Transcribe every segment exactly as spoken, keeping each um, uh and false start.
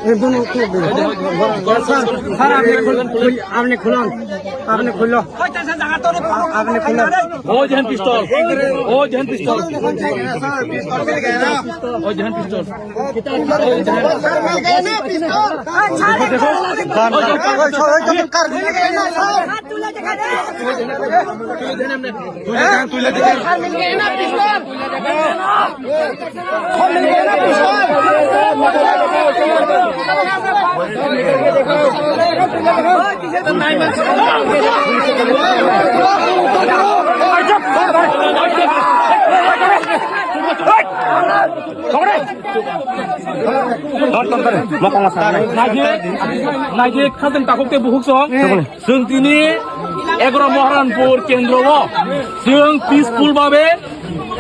ये दोनों को दे। सर, सर, आपने खुल-, खुल-, आपने खुला, आपने खुला, आपने खुला। ओ जहन पिस्तौल, ओ जहन पिस्तौल, ओ जहन पिस्तौल। Naijik, naijik, khajang takhuk tei bukhuk song. Chwng tini Egaroh Moharanpur kendro o chwng peaceful babe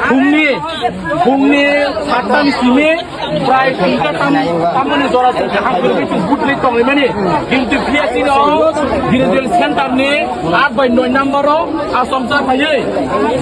phungni, phungni sattani simi prai tingka tam, tamani jora chwng kaham kwrwi chwng vote ri tonglaimani. Kintu phiya chini o Dino Dil Center ni aat bai noi number o Asomsa phaiwi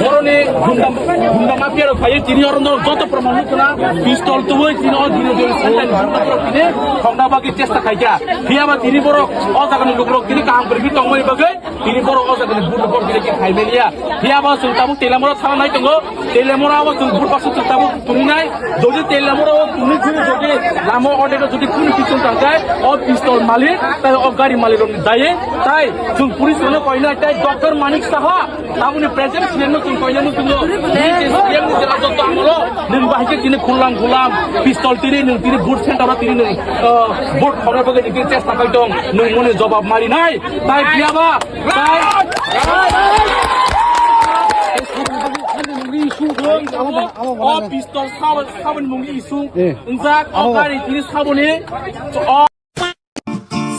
boroni gunda, gunda mafia rok phaiwi tini oro no joto proman nukuna pistol tubui tini o Dino Dil Center ni gunda borok tini thokna bagwi chesta khaikha. Phiya ba tini borok o jaga ni lukurok tini kaham kwrwi tongmani bagwi Tini borok o jaga ni vote borok khe khaimaliya. Phiya bo chwng tabuk Teliamura thana nai tongo. Teliamura bo chwng vote baksa chwng tabuk tuninai. Jodi Teliamura o tuni phuru jodi lama o dega jodi kunu kichung tangkai, o pistol malik, tai o gari malik rokni daye, tai chwng police rokno koinai, tai Doctor Manik Saha, tabukni president siyang no chwng koinai no chwng no. Nini je siyang ni jela joto amolo, nwng bahai khe tini khulam khulam, pistol tini nwng tini vote center o tini nwng, ah, vote khorna bagwi nini chesta kai tong, nwng moni jobab mari nai. Tai phiya ba, tai. O pistol sabo, saboni mungni isung. Eh. Unjak, o gari tini saboni. O.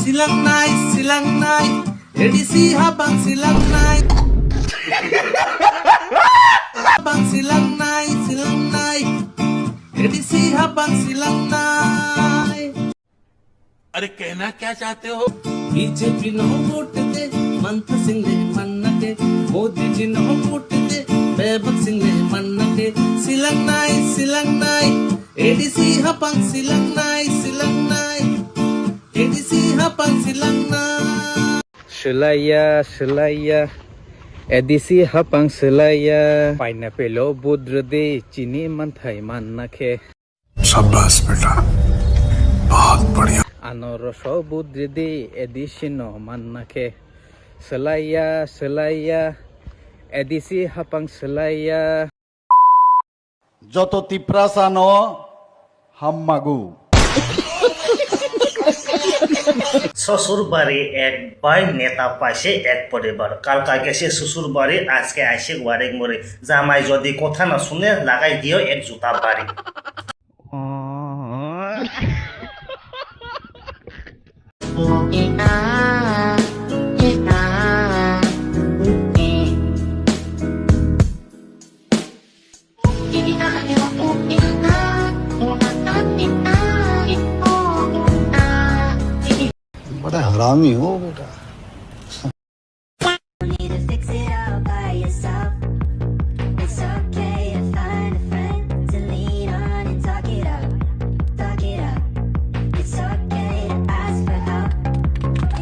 Silangnai, silangnai, A D C hapang silangnai. Hapang silangnai, silangnai, A D C hapang silangnai. अरे कहना क्या चाहते हो? B J P no vote de, Mantra Singh le manna ke, Modi ji no vote de, Bebak Singh le manna ke, silangnai, silangnai, A D C hapang silangnai, silangnai, A D C hapang silangnai. Swlaiya, swlaiya, A D C hapang swlaiya. Paina pelo budrwdi chini manthai manna khe. शाबाश बेटा, बहुत बढ़िया। Ano roso budridi A D C no manna khe. Swlaiya, swlaiya, A D C hapang swlaiya. Joto Tiprasa no hammagu. শ্বশুর বাড়ি এক ভাই, নেতা পাইছে এক পরিবার। কাল কাকে সে শ্বশুর বাড়ি, আজকে আইসে ওয়ারেক মরে। জামাই যদি কথা না শুনে, লাগাই দিও এক জুতা বাড়ি। बड़ा हरामी हो बेटा। Need to fix it all by yourself. It's okay to find a friend to lean on and talk it out. Talk it out. It's okay to ask for help.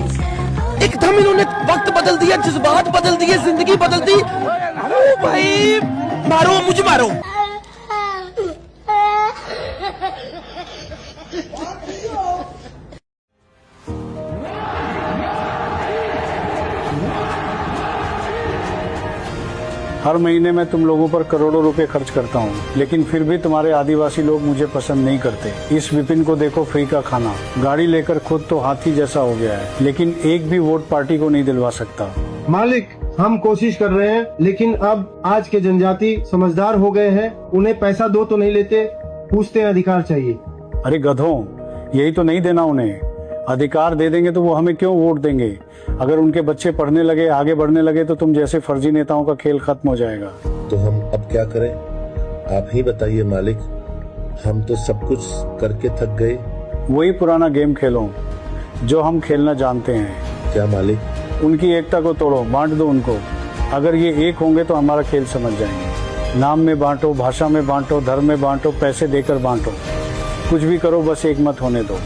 Instead of holding एकदम इन्होंने वक्त बदल दिया, जज्बात बदल दिए, जिंदगी बदल दी। ओ भाई, मारो, मुझे मारो। हर महीने मैं तुम लोगों पर करोड़ों रुपए खर्च करता हूँ, लेकिन फिर भी तुम्हारे आदिवासी लोग मुझे पसंद नहीं करते। इस विपिन को देखो, फ्री का खाना, गाड़ी लेकर खुद तो हाथी जैसा हो गया है, लेकिन एक भी वोट पार्टी को नहीं दिलवा सकता। मालिक, हम कोशिश कर रहे हैं, लेकिन अब आज के जनजाति समझदार हो गए हैं, उन्हें पैसा दो तो नहीं लेते, पूछते हैं अधिकार चाहिए। अरे गधों, यही तो नहीं देना उन्हें। अधिकार दे देंगे तो वो हमें क्यों वोट देंगे? अगर उनके बच्चे पढ़ने लगे, आगे बढ़ने लगे तो तुम जैसे फर्जी नेताओं का खेल खत्म हो जाएगा। तो हम अब क्या करें? आप ही बताइए मालिक, हम तो सब कुछ करके थक गए। वही पुराना गेम खेलो जो हम खेलना जानते हैं। क्या मालिक? उनकी एकता को तोड़ो, बांट दो उनको। अगर ये एक होंगे तो हमारा खेल समझ जाएंगे। नाम में बांटो, भाषा में बांटो, धर्म में बांटो, पैसे देकर बांटो। कुछ भी करो, बस एक मत होने दो।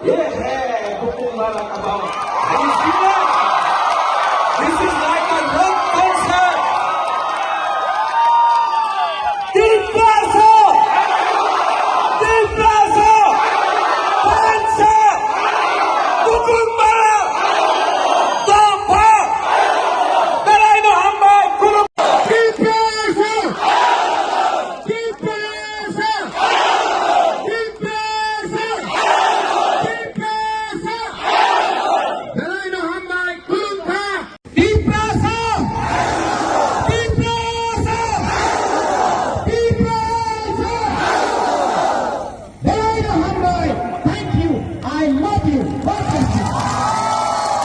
ये है हुकुम वाला दबाव। Have you seen that? This is like a rock concert. Tiprasa! Tiprasa!